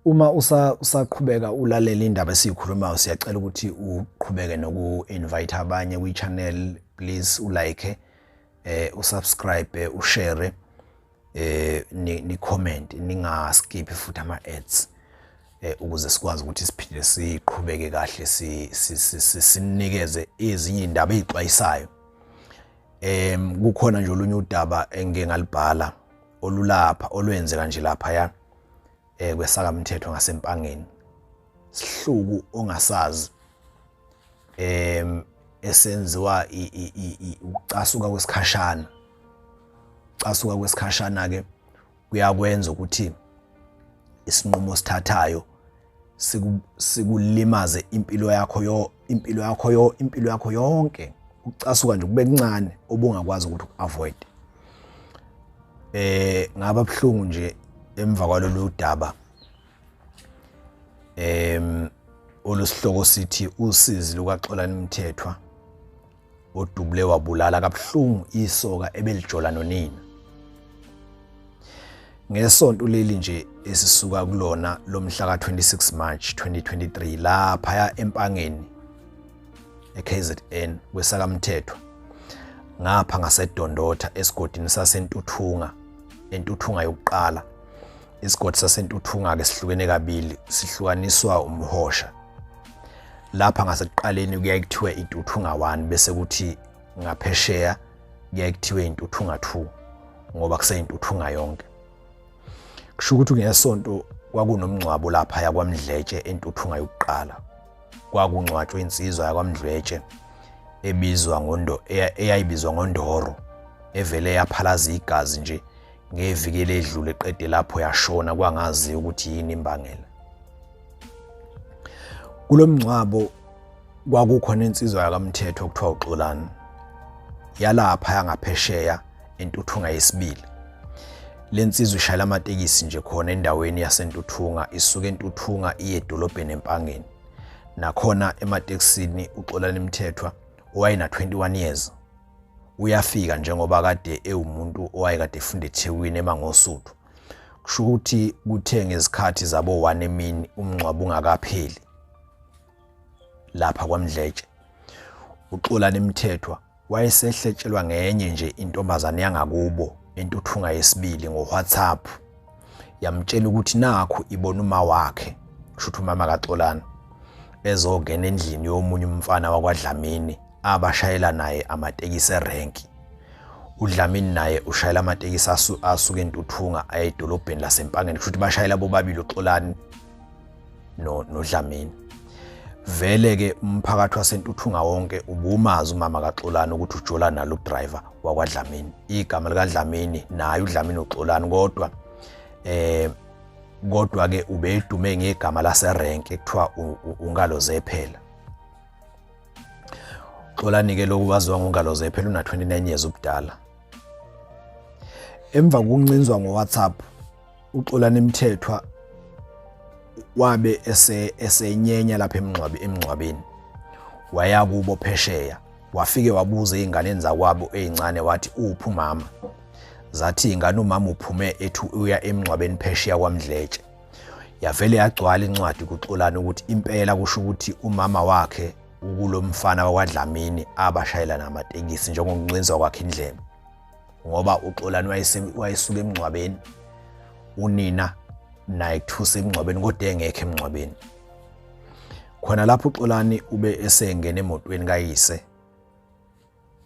Uma usaqhubeka ulalela indaba esiyikhulumayo, siyacela ukuthi uqhubeke noku-invite abanye kwi-channel. Please ulike, usubscribe, ushare, ni comment, ninga-skip futhi ama-ads, ukuze sikwazi ukuthi siphinde siqhubeke kahle, sinikeze ezinye indaba ezixwayisayo. Kukhona nje olunye udaba engike ngalibhala olulapha, olwenzeka nje lapha ya kwesakamthetho ngaseMpangeni, sihluku ongasazi, esenziwa ukucasuka kwesikhashana. Casuka kwesikhashana ke kuyakwenza ukuthi isinqumo sithathayo sikulimaze impilo yakho yo impilo yakho yo impilo yakho yonke. Ukucasuka nje kube kuncane obungakwazi ukuthi avoid. Ngaba buhlungu nje emva kwalolu daba olusihloko sithi usizi lukaXolani Mthethwa odubule wabulala kabuhlungu isoka ebelijola nonina. Ngesonto leli nje esisuka kulona lomhla ka-26 March 2023, lapha eMpangeni eKZN kwesakamthethwa, ngapha ngaseDondotha esigodini saseNtuthunga, eNtuthunga yokuqala. Isigodi saseNtuthunga ke sihlukene kabili, sihlukaniswa umhosha. Lapha ngasekuqaleni kuyaye kuthiwe iNtuthunga 1, bese kuthi ngaphesheya kuyaye kuthiwe iNtuthunga 2, ngoba kuseyintuthunga yonke. Kusho ukuthi ngesonto kwakunomngcwabo lapha yakwaMdletshe eNtuthunga yokuqala. Kwakungcwatshwa insizwa yakwaMdletshe ebizwa ngondo eyayibizwa ngoNdoro, evele yaphalaza igazi nje ngeviki eledlule, qede lapho yashona, kwangazi ukuthi yini imbangela. Kulomngcwabo kwakukhona insizwa yakamthetho okuthiwa uXolani, yalapha yangaphesheya eNtuthunga yesibili. Lensizwa ishayela amatekisi nje khona endaweni yaseNtuthunga, isuka eNtuthunga iye edolobheni eMpangeni. Nakhona ematekisini uXolani Mthethwa owayena 21 years uyafika, njengoba kade ewumuntu owayekade efunda eThekwini eMangosuthu. Kusho ukuthi kuthe ngezikhathi zabo 1 emini, umngcwabo ungakapheli lapha kwaMdletshe, uXolani Mthethwa wayesehletshelwa ngenye nje intombazane yangakubo eNtuthunga yesibili ngo-WhatsApp, yamtshela ukuthi nakhu ibona uma wakhe, kusho ukuthi umama kaXolani, ezongena endlini yomunye umfana wakwaDlamini abashayela naye amatekisi erenki. UDlamini naye ushayela amatekisi asuka eNtuthunga aye edolobheni laseMpangeni, kusho ukuthi bashayela bobabili uXolani noDlamini. Vele ke umphakathi waseNtuthunga wonke ubumazi umama kaXolani ukuthi ujola nalo driver wakwaDlamini. Igama likaDlamini naye uDlamini uXolani, kodwa kodwa ke ubedume ngegama laserenke kuthiwa uNgalo Zephela. Xolani ke lokhu waziwa ngoNgalo Zephela, una 29 years ubudala. Emva kokuncinzwa ngoWhatsApp, uXolani Mthethwa wabe esenyenya lapha emngcwabeni, waya kubo phesheya, wafike wabuza ey'nganeni zakwabo ey'ncane, wathi uphi umama? Zathi ingane umama uphume ethi uya emngcwabeni phesheya kwaMdletshe. Yavele yagcwala incwadi kuXolani ukuthi impela kusho ukuthi umama wakhe ukulomfana wakwaDlamini abashayela namatekisi, njengokuncinzwa kwakhe indlebe, ngoba uXolani wayesuka emngcwabeni, unina naye kuthusa emngcwabeni, kodwa engekho emngcwabeni. Khona lapho uXolani ube esengena emotweni kayise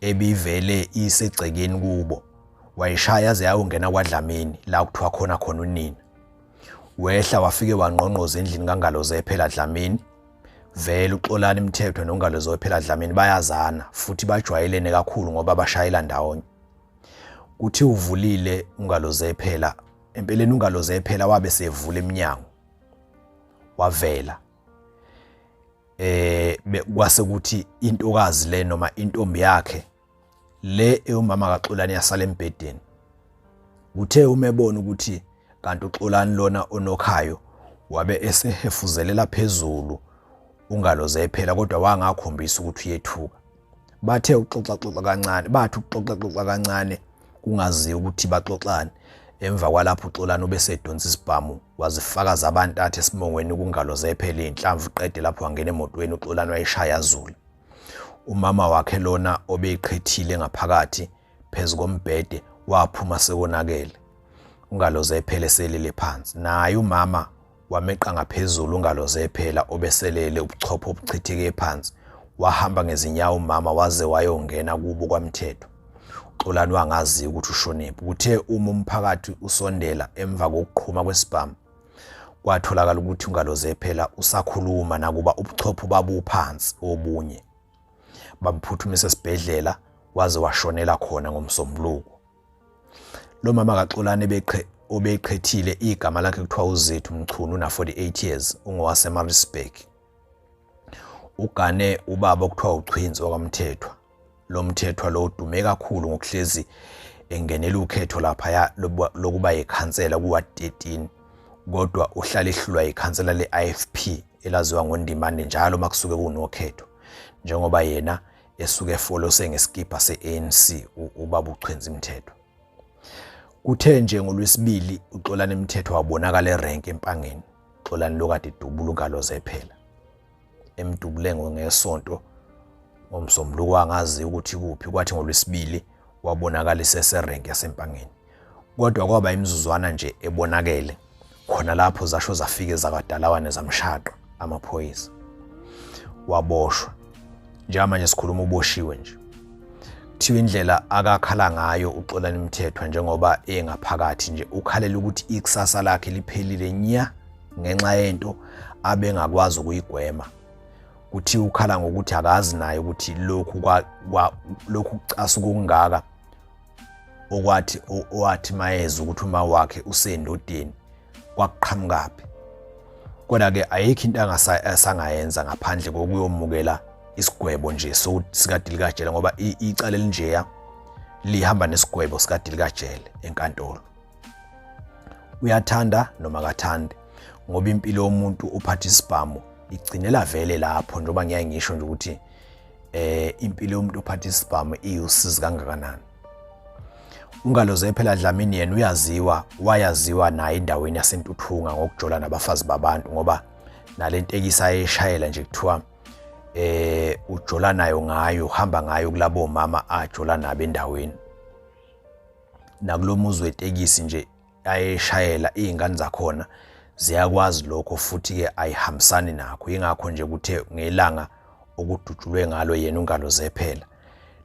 ebivele isegcekeni kubo, wayishaya yaze yayongena kwaDlamini la kuthiwa khona khona unina. Wehla wafike wangqongqoza endlini kaNgalo Zephela Dlamini. Vele uXolani Mthethwa noNgalo Zephela Dlamini bayazana futhi bajwayelene kakhulu ngoba bashayela ndawonye. Kuthi uvulile uNgalo Zephela, empeleni uNgalo Zephela wabe sevula eminyango wavela, kwase kuthi intokazi le noma intombi yakhe le ewumama kaXolani yasala embhedeni. Kuthe uma ebona ukuthi kanti uXolani lona onokhayo, wabe esehefuzelela phezulu uNgalo Zephela, kodwa wangakhombisa ukuthi uyethuka. Bathe uxoxa xoxa kancane, bathi uxoxa xoxa kancane, kungaziwa ukuthi baxoxani. Emva kwalapho uXolani ubesedonsa isibhamu wazifaka zabantathu esimongweni kungalo zephela izinhlamvu qede lapho wangena emotweni uXolani wayeshaya zula. Umama wakhe lona obeyiqhethile ngaphakathi phezu kombhede waphuma sekonakele. Ungalo zephele selele phansi. Naye umama wameqa ngaphezulu ungalo zephela obeselele ubuchopho obuchitheke phansi. Wahamba ngezinyawo umama waze wayongena kubo kwaMthetho. uXolani wangazi ukuthi ushonephi. Kuthe uma umphakathi usondela emva kokuqhuma kwesibhamu kwatholakala ukuthi uNgaloze phela usakhuluma nakuba ubuchopho babuphansi obunye. Bamphuthumisa esibhedlela waze washonela khona ngoMsombuluko. Lo mama kaXolani beqhe obeqhethile igama lakhe kuthiwa uZethu Mchunu una 48 years ungowaseMaritzburg. Ugane ubaba okuthiwa uChwinzi wakwaMthethwa. Lo Mthethwa lo udume kakhulu ngokuhlezi engenela ukhetho laphaya lokuba yikhansela kuward 13 kodwa uhlala ehlulwa yikhansela le-IFP elaziwa ngoNdimande njalo uma kusuke kunokhetho njengoba yena esuke efolose ngesikibha se-ANC ubaba uChwenzi Mthethwa. Kuthe nje ngoLwesibili uXolani Mthethwa wabonakala erenke eMpangeni. Xolani lo kade edubula uNgaloze phela. Emdubule ngesonto ngoMsombuluko angazi ukuthi kuphi kwathi ngoLwesibili wabonakala iseserenke yaseMpangeni. Kodwa kwaba imizuzwana nje ebonakele khona lapho zasho zafike zakwadalawane zamshaqa amaphoyisa. Waboshwa. Njengamanje sikhuluma uboshiwe nje. Kuthiwa indlela akakhala ngayo uXolani Mthethwa njengoba engaphakathi nje ukhalela ukuthi ikusasa lakhe liphelile nya ngenxa yento abengakwazi ukuyigwema. Kuthiwa ukhala ngokuthi akazi naye ukuthi lokhu lokhu kucasuka okungaka okwathi owathi mayeza ukuthi uma wakhe usendodeni kwakuqhamukaphi. Kodwa-ke ayikho into asangayenza ngaphandle kokuyomukela isigwebo nje sikadilikajele ngoba icala elinjeya lihamba nesigwebo sikadilikajele enkantolo. Uyathanda noma akathandi ngoba impilo yomuntu uphatha isibhamu igcinela vele lapho njengoba ngiyaye ngisho nje ukuthi impilo yomuntu ophatha isibhamu iyusizi kangakanani. UNgaloze phela Dlamini yena uyaziwa wayaziwa naye endaweni yaseNtuthunga ngokujola nabafazi babantu ngoba nalentekisi ayeshayela nje kuthiwa ujola nayo ngayo uhamba ngayo kulabo mama ajola nabo endaweni. Nakulomuzi wetekisi nje ayeshayela izingane zakhona ziyakwazi lokho futhi-ke ayihambisani nakho. Yingakho nje kuthe ngelanga okudutshulwe ngalo yena uNgaloze phela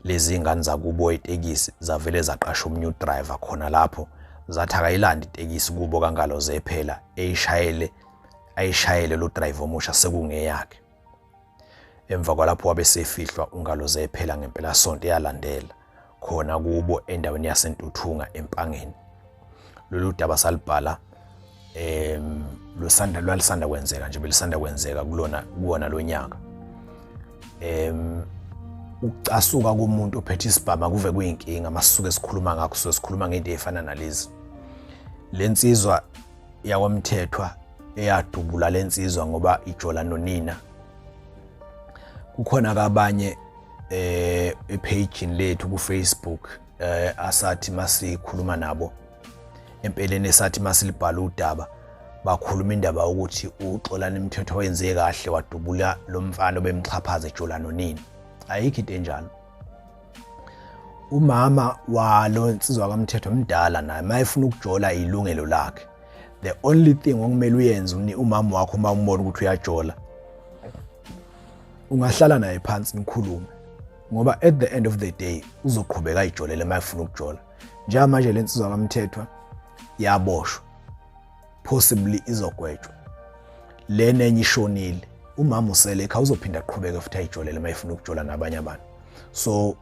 lezi ngane zakubo itekisi zavele zaqasha omunye udriver khona lapho zathi akayilandi itekisi kubo kaNgaloze phela eyishayele ayishayele lo driver omusha sekungeyakhe. Emva kwalapho wabe sefihlwa uNgaloze phela ngempelasonto eyalandela khona kubo endaweni yaseNtuthunga eMpangeni. Lolu daba salibhala lusanda lwalisanda kwenzeka nje belisanda kwenzeka kulona kuwona lonyaka. Ukucasuka komuntu ophethe isibhamu kuve kuyinkinga masisuke sikhuluma ngakho so sikhuluma ngento efana nalezi. Lensizwa yakwaMthethwa eyadubula lensizwa ngoba ijola nonina. Kukhona kabanye ephejini lethu ku Facebook asathi masikhuluma nabo empeleni esathi masilibhala udaba bakhuluma indaba ukuthi uXolani Mthethwa wenze kahle wadubula lo mfana obemxhaphaza ejola nonina. Ayikho into enjalo. Umama walo nsizwa kaMthethwa mdala naye mayefuna ukujola ilungelo lakhe. The only thing okumele uyenze umama wakho uma umbona ukuthi uyajola ungahlala naye phansi nikhulume ngoba at the end of the day uzoqhubeka ayijolele uma efuna ukujola. Njengamanje le nsizwa kaMthethwa yaboshwa possibly izogwetshwa, lena enye ishonile, umama usele ekhaya uzophinda aqhubeke futhi ayijolele uma efuna ukujola nabanye abantu. So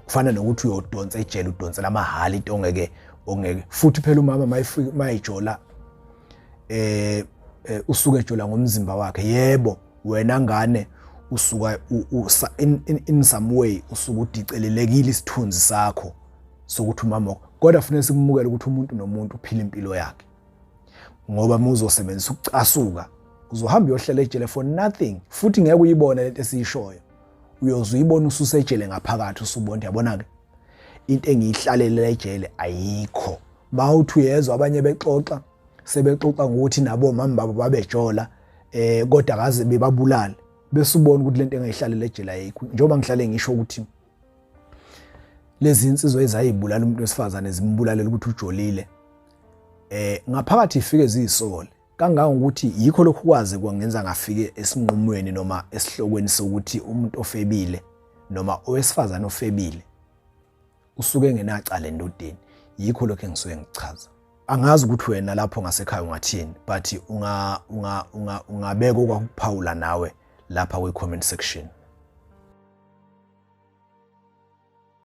kufana nokuthi uyodonsa ejele udonsela amahhala into ongeke futhi phela umama mayijola usuke ejola ngomzimba wakhe. Yebo wena ngane usuka in some way usuka udicelelekile isithunzi sakho sokuthi umama wakho, kodwa kufanele sikumukele ukuthi umuntu nomuntu uphila impilo yakhe ngoba uma uzosebenzisa ukucasuka uzohamba uyohlela ejele for nothing futhi ngeke uyibone lento esiyishoyo, uyoze uyibone ususejele ngaphakathi usubona yabona ke into engiyihlalele ejele ayikho. Mawuthi uyezwa abanye bexoxa, sebexoxa ngokuthi nabo mama babo babejola kodwa kaze bebabulale, bese ubona ukuthi lento engayihlalele ejele ayikho. Njengoba ngihlale ngisho ukuthi lezi insizwa ezayibulala umuntu wesifazane zimbulalela ukuthi ujolile, ngaphakathi ifike ziyisole kangangokuthi yikho lokhu kwaze kwangenza ngafike esinqumweni noma esihlokweni sokuthi umuntu ofebile noma owesifazane ofebile usuke engenacala endodeni. Yikho lokho engisuke ngichaza. Angazi ukuthi wena lapho ngasekhaya ungathini, but unga unga unga ungabeka okwakuphawula nawe lapha kwi comment section.